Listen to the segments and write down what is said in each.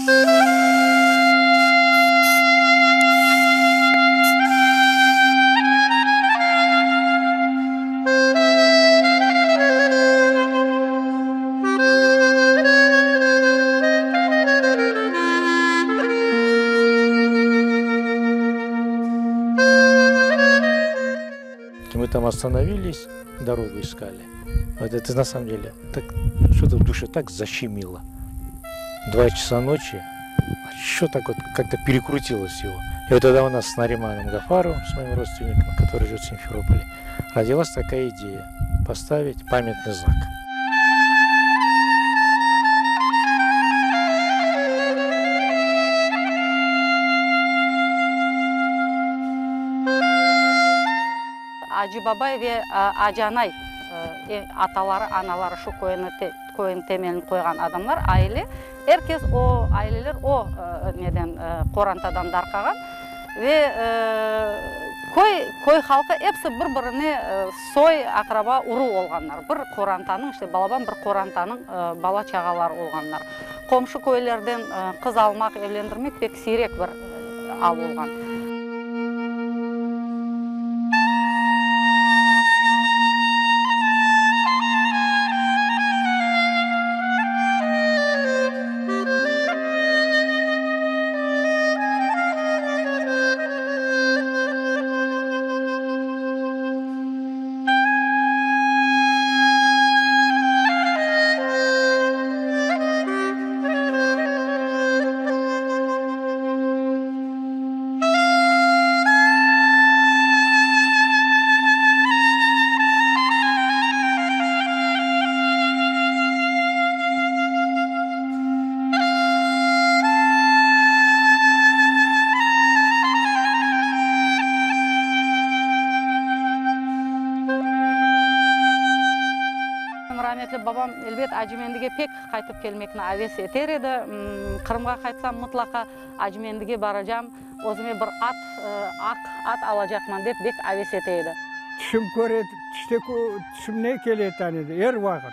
Мы там остановились, дорогу искали. Вот это на самом деле так, что-то в душе так защемило. Два часа ночи, что так вот как-то перекрутилось его. И вот тогда у нас с Нариманом Гафаровым, с моим родственником, который живет в Симферополе, родилась такая идея поставить памятный знак. Acı Babay ve Acı Anay ataları, anaları şu köyni, köyniñ temelini qoyğan adamlar, aile. Er kes o aileler o neden, qorantadan darqağan. Ve köy, köy halqı episi bir-birine soy, aqraba, uruv olğanlar. Bir qorantanıñ, işte, balaban bir qorantanıñ bala-çağaları olğanlar. Qomşu köylerden qız almaq, evlendirmek pek siyrek bir al olğan. Rametli babam, elbet, Acımendige pek qaytıp kelmekni aves eter edi. Qırımğa qaytsam, mıtlaqa Acımendige baracam, özüme bir at, aq at alacaqman, dep bek aves ete edi. Tüşüm köre, tüşte tüşümne kele edi, er vaqıt.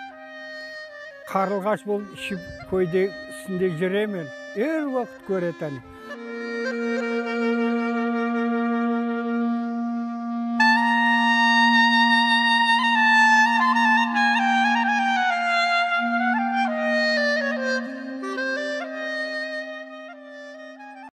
Qarılğaç bolıp işip köyde üstünde yüremen, er vaqıt köre tani.